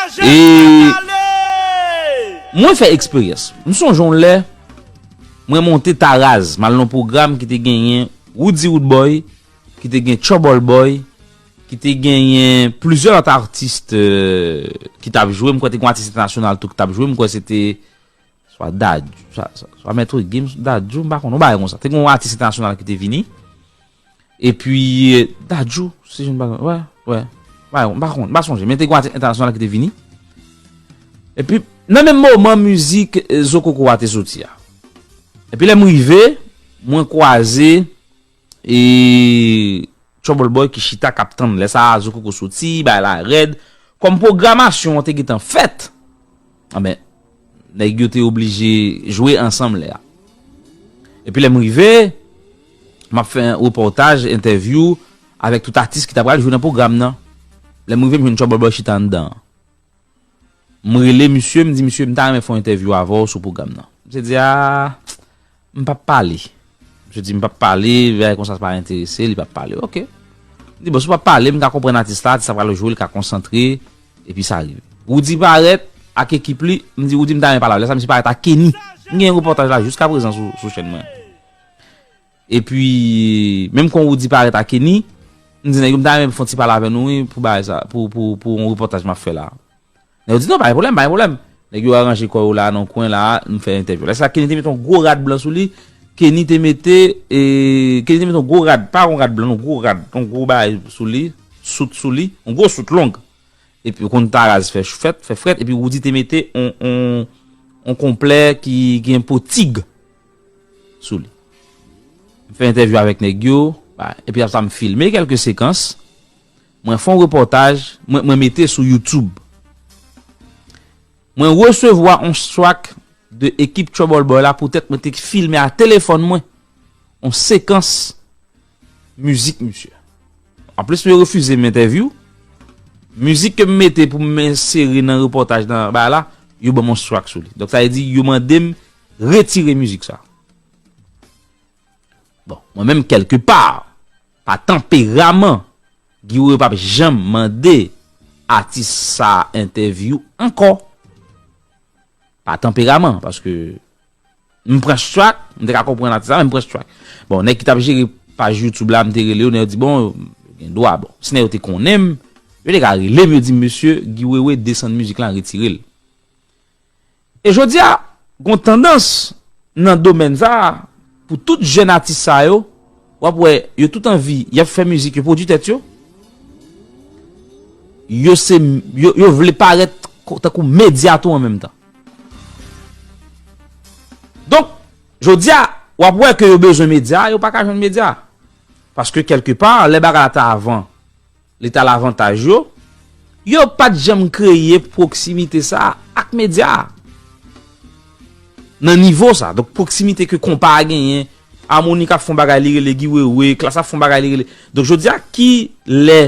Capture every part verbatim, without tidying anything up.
E mwen fè eksperyans. M sonje yon lè, mwen monte Taraz, m al nan pwogram ki te genyen Roody Roodboy, ki te gen Trouble Boy, ki te genyen plizyè lòt atis, euh, ki t ap jwe. M kwè te gen yon atis entènasyonal tou ki t ap jwe. M kwè se te swa Dadju, swa, swa, swa Maître Gims, Dadju, m pa konn, yon bagay konsa. Te gen yon atis entènasyonal ki te vini. Epi, euh, Dadju, si je ne me trompe, wè, wè. M pa, m pa konn, m pa sonje, men te gen yon atis entènasyonal ki te vini. Epi, nan menm moman, mizik, euh, Zo Koko a te soti a. Epi lè m rive, mwen kwaze, e Trouble Boy ki chita k ap tann lè sa a Zo Koko soti, bagay la rèd. Kòm pwogramasyon an te gentan fèt, anben, nèg yo te oblije jwe ansanm lè a. Epi lè m rive, m ap fè yon repòtaj, entèvyou avèk tout atis ki ta pral jwe nan pwogram nan. Lè m rive, m jwenn Trouble Boy chita anndan an. M rele misye, m di, "Misye, m ta renmen fè yon entèvyou avè w sou pwogram nan." Misye di, "A, m p ap pale." Misye di, "M p ap pale, bagay konsa pa enterese, li p ap pale." Ok. M di, "Bon, si w p ap pale, m ka konprann atis la, atis la pral jwe, li ka konsantre, epi sa rive." Roody parèt ak ekip li, m di, "Roody, m ta renmen pale avè w." Lè sa, misye parèt ak Kenny. M gen repòtaj la jiska prezan sou, sou chèn mwen. Epi, menm kon Roody parèt ak Kenny, m di, "Nèg yo, m ta renmen fè yon ti pale avè nou, wi, pou bagay sa, pou, pou, pou yon repòtaj m ap fè la." Nèg yo di, "Non, pa gen pwoblèm, pa gen pwoblèm." Nèg yo aranje kò yo la, nan kwen la, nou fè entèvyou. Lè sa, Kenny te mete yon gwo rad blan sou li. Kenny te mete, e, Kenny te mete yon gwo rad, pa yon rad blan, yon gwo rad, yon gwo bagay sou li, sout sou li, yon gwo sout long. Epi, ou konn Taraz fè fèt, fè frèt, epi Roody te mete yon, yon, yon konplè ki gen po tig sou li. M fè entèvyou avèk nèg yo, ba, epi apre sa, m filme kèlke sekans. Mwen fè yon repòtaj, mwen, mwen mete sou YouTube. Mwen resevwa yon strike de ekip Trouble Boy la poutèt mwen te filme a telefòn mwen yon sekans mizik misye. Anplis, yo refize m entèvyou. Mizik ke m mete pou m ensere nan repòtaj nan bagay la, yo ban m yon strike sou li. Donk, sa vle di, yo mande m retire mizik sa. Bon, mwen menm, kèlke pa, pa tanperaman, Guy Wewe p ap janm mande atis sa entèvyou ankò. Pa tanperaman, paske m pran strike, m te ka konprann atis la, men m pran strike. Bon, nèg ki t ap jere paj YouTube la, m te rele yo, nèg yo di, "Bon, gen dwa, bon." Si nèg yo te konnen m, yo te ka rele m, yo di m, "Mesye, Guy Wewe desann mizik la, retire l." E jodi a, gon tandans nan domèn sa a, pou tout jèn atis sa yo, w ap wè, yo tout anvi, y ap fè mizik, yo pwodui tèt yo. Yo se, yo, yo vle parèt ko-, tankou medya tou an menm tan. Donk, jodi a, w ap wè ke yo bezwen medya, yo pa ka jwenn medya. Paske kèlke pa, lè bagay la ta avan, li t al avantaj yo, yo pa t janm kreye pwoksimite sa a ak medya a. Nan nivo sa, donk pwoksimite ke konpa a genyen, Amoni k ap fè yon bagay li rele Guy Wewe, Klass ap fè yon bagay li rele. Donk jodi a, ki lè,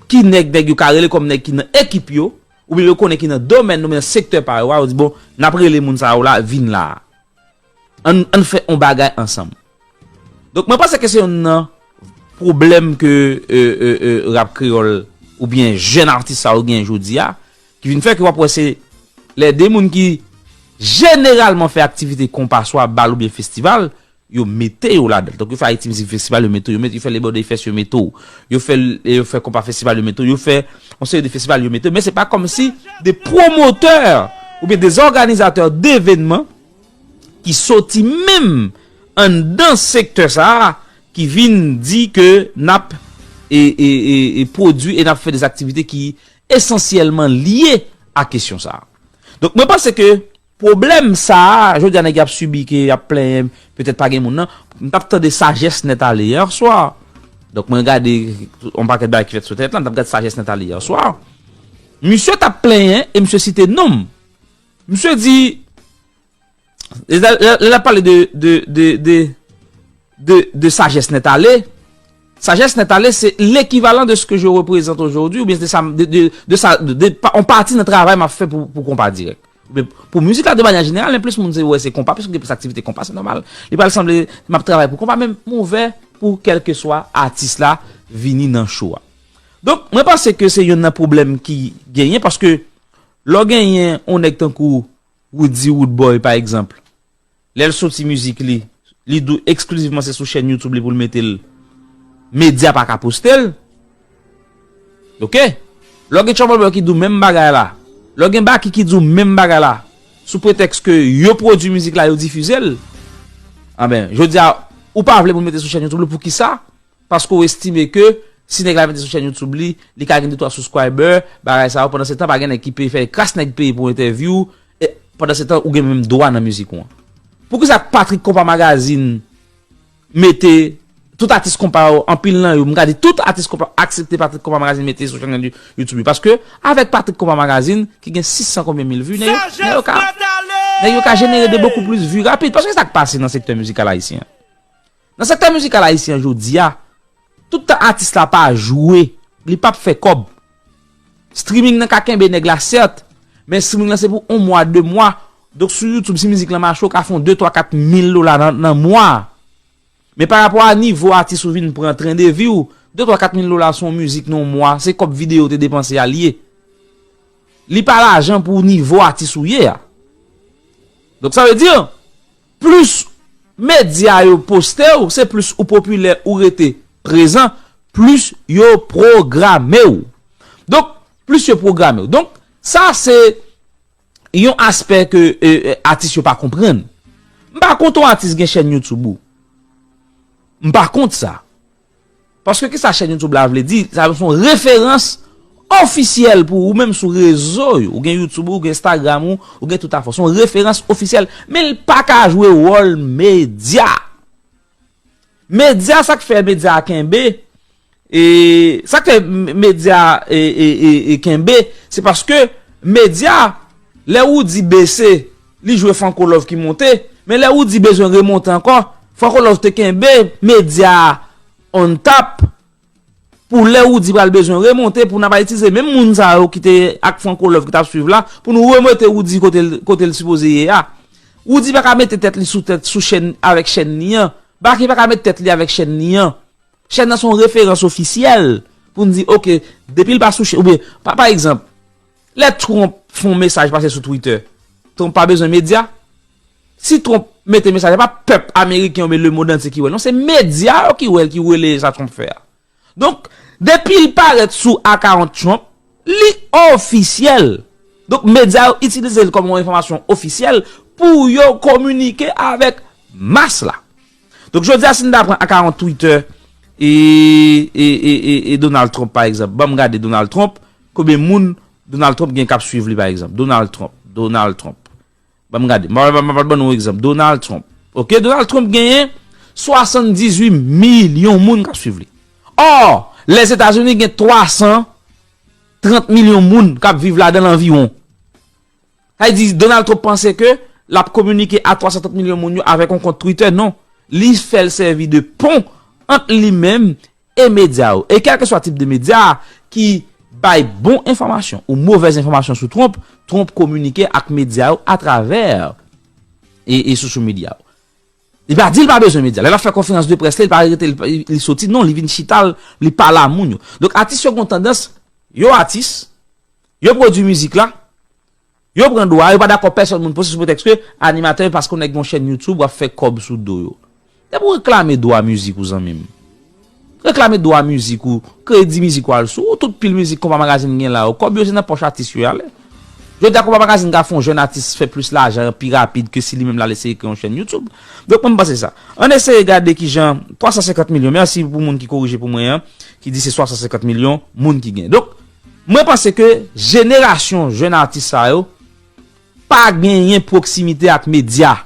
ki nèg, nèg yo ka rele kòm nèg ki nan ekip yo, oubyen yo konnen ki nan domèn, oubyen nan sektè pa yo a, yo di, "Bon, n ap rele moun sa yo la, vin la a." Ann, ann fè yon bagay ansanm. Donk, mwen panse ke se youn nan pwoblèm ke, e, e, e, rap kreyòl oubyen jèn atis sa yo gen jodi a, ki vin fè ke w ap wè se lè de moun ki jeneralman fè aktivite konpa, swa bal oubyen festival, yo mete yo ladan l. Donk, yo fè Ayiti Mizik Festival, yo mete w, yo mete, yo fè Labor Day Fest, yo mete w, yo fè, yo fè Konpa Festival, yo mete w, yo fè yon seri de festival, yo mete w, men se pa kòmsi de pwomotè oubyen de òganizatè devènman ki soti menm anndan sektè sa a, ki vin di ke n ap e, e, e, e pwodui e n ap fè de aktivite ki esansyèlman lye a kesyon sa a. Donk, mwen panse ke pwoblèm sa a, jodi a nèg y ap sibi, ke y ap plenyen, petèt pa gen moun nan, m t ap tande Sajès Nèt Ale yè swa. Donk, mwen gade yon pakèt bagay ki fèt sou entènèt la, m t ap gade Sajès Nèt Ale yè swa. Misye t ap plenyen e misye site non m. Misye di, lè, lè, lè l ap pale de, de, de, de, de, de Sajès Nèt Ale, Sajès Nèt Ale, se lekivalan de ce que je représente aujourd'hui, oubyen de sa, de, de, de sa, de, de, pa, yon pati nan travay m ap fè pou, pou Konpa Dirèk. Oubyen pou mizik la, de manyè jeneral, men plis moun se, wè, se konpa, piske gen plis aktivite konpa, se nòmal. Li pral sanble m ap travay pou konpa, men m ouvè pou kèlkeswa atis la vini nan show a. Donk, mwen panse ke se youn nan pwoblèm ki genyen, paske Lè w genyen yon nèg tankou Roody Roodboy, pa egzanp, lè l soti mizik li, li di w eksklizivman se sou chèn YouTube li pou l mete l, medya pa ka poste l. Oke? Lè w gen Trouble Boy ki di w menm bagay la, lè w gen Baky ki di w menm bagay la, sou pretèks ke yo pwodui mizik la, yo difize l, anben, jodi a, ou pa vle pou l mete sou chèn YouTube li, poukisa? Paske w estime ke si nèg la mete sou chèn YouTube li, li ka gen de twa subscriber, bagay sa yo, pandan se tan pa gen nèg ki peye, fè kras nèg peye pou entèvyou, e pandan se tan ou gen menm dwa nan mizik ou an. Poukisa Patrick Konpa Magazine mete tout atis konpa yo, anpil nan yo, m ka di tout atis konpa aksepte Patrick Konpa Magazine mete sou channel You- YouTube li. Paske avèk Patrick Konpa Magazine, ki gen sis san konbyen mil vi, nèg yo, nèg yo ka, nèg yo ka jenere de bokou plis vi rapid. Paske sa k pase nan sektè mizikal ayisyen an. Nan sektè mizikal ayisyen an jodi a, tout tan atis la pa jwe, li p ap fè kòb. Streaming nan ka kenbe nèg la, sèt, men streaming lan se pou yon mwa, de mwa. Donk, sou YouTube, si mizik lan mache, ou ka fè yon de, twa, kat mil dola nan, nan mwa. Men pa rapò a nivo atis ou vin pran, tren de vi w, de, twa, kat mil dola sou yon mizik nan yon mwa, se kòb videyo te depanse a l ye. Li pa lajan pou nivo atis ou ye a. Donk, sa vle di, plis medya yo poste w, se plis ou popilè, ou rete prezan, plis yo pwograme w. Donk, plis yo pwograme w. Donk, sa se yon aspè ke e, e, atis yo pa konprann. M pa kont yon atis gen chèn YouTube ou. M pa kont sa. Paske kisa chèn YouTube la vle di? Sa se yon referans ofisyèl pou ou menm sou rezo yo. Ou gen YouTube ou, ou gen Instagram ou, ou gen tout afè. Se yon referans ofisyèl. Men l pa ka jwe wòl medya. Medya, sa k fè medya kenbe, e sa k fè m- medya e, e, e, e kenbe, se paske medya, lè Roody bese, li jwe Franco Love ki monte, men lè Roody bezwen remonte ankò, Franco Love te kenbe medya on top pou lè Roody pral bezwen remonte, pou n ap itilize menm moun sa yo ki te ak Franco Love ki t ap swiv la, pou nou remete Roody kote l, kote l sipoze ye a. Roody pa ka mete tèt li sou tèt, sou chèn, avèk chèn li an. Baky pa ka mete tèt li avèk chèn li an. Chèn nan se yon referans ofisyèl pou n di, oke, depi l pa sou chèn, oubyen, pa, pa egzanp, lè Trump fè yon mesaj pase sou Twitter, Trump pa bezwen medya? Si Trump mete mesaj la, pa pèp ameriken oubyen lemonn antye ki wè l, non, se medya yo ki wè l, ki relaye sa Trump fè a. Donk, depi l parèt sou akawont Trump, li ofisyèl. Donk, medya yo itilize l kòm yon enfòmasyon ofisyèl pou yo kominike avèk mas la. Donk, jodi a, si n ta pran akawont Twitter e, e, e, e, e Donald Trump, pa egzanp, ban m gade Donald Trump, konbyen moun Donald Trump gen k ap swiv li, pa egzanp. Donald Trump, Donald Trump. Ban m gade. M ap ban nou yon egzanp. Donald Trump. Oke, Donald Trump genyen swasanndizuit milyon moun k ap swiv li. Ò, Lèzetazini gen twasantrant milyon moun k ap viv ladan l anviwon. Sa vle di, Donald Trump panse ke l ap kominike a twasantrant milyon moun yo avèk yon kont Twitter, non. Li fè l sèvi de pon ant li menm e medya yo. E kèlkeswa tip de medya ki bay bon enfòmasyon ou movèz enfòmasyon sou Trump, Trump kominike ak medya yo atravè e, e social media yo. Li pa di l pa bezwen medya. Lè l ap fè konferans de près li, li pa rete, li, li soti, non, li vin chita, li pale a moun yo. Donk, atis yo gen tandans, yo atis, yo pwodui mizik la, yo pran dwa, yo pa dakò pèsonn moun poste sou pretèks ke animatè yo, paske yon nèg gen yon chèn YouTube, w ap fè kòb sou do yo. Depi w reklame dwa mizik ou, zanmi m, reklame dwa mizik ou, kredi mizik ou al sou ou, tout pil mizik Konpa Magazine gen la yo, kòb yo se nan pòch atis yo y ale. Jodi a, Konpa Magazine ka fè yon jèn atis fè plis lajan pi rapid ke si li menm l al eseye kreye yon chèn YouTube. Donk, mwen, m panse sa. Ann eseye gade kijan twasansenkant milyon, mèsi pou moun ki korije pou mwen an, ki di se swasansenkant milyon moun ki gen. Donk, mwen panse ke jenerasyon jèn atis sa yo pa genyen pwoksimite ak medya.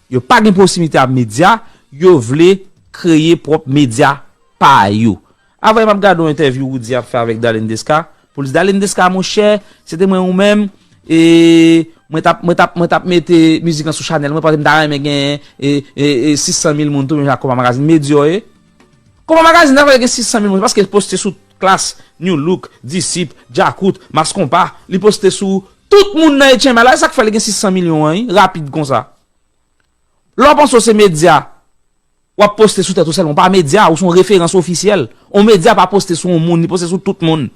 Yo pa gen pwoksimite ak medya, yo vle kreye pwòp medya pa yo. Avè m ap gade yon entèvyou Roody ap fè avèk Darline Desca. Pou l di, Darline Desca, monchè, se te mwen ou menm, e mwen t ap, mwen t ap, mwen t ap mete mizik lan sou chanèl mwen, paske m ta renmen gen e, e, e, sis san mil moun tou, menm jan ak Konpa Magazine, medya yo ye. Konpa Magazine, nan fè gen sis san mil moun, paske l poste sou Klass, Nu Look, Disip, Djakout, Mass Konpa, li poste sou tout moun nan H M I la, e sa k fè li gen sis san milyon an, wi, rapid konsa. Lè w panse w se medya, w ap poste sou tèt ou sèlman, w pa medya, ou se yon referans ofisyèl. Yon medya pa poste sou yon moun, li poste sou tout moun.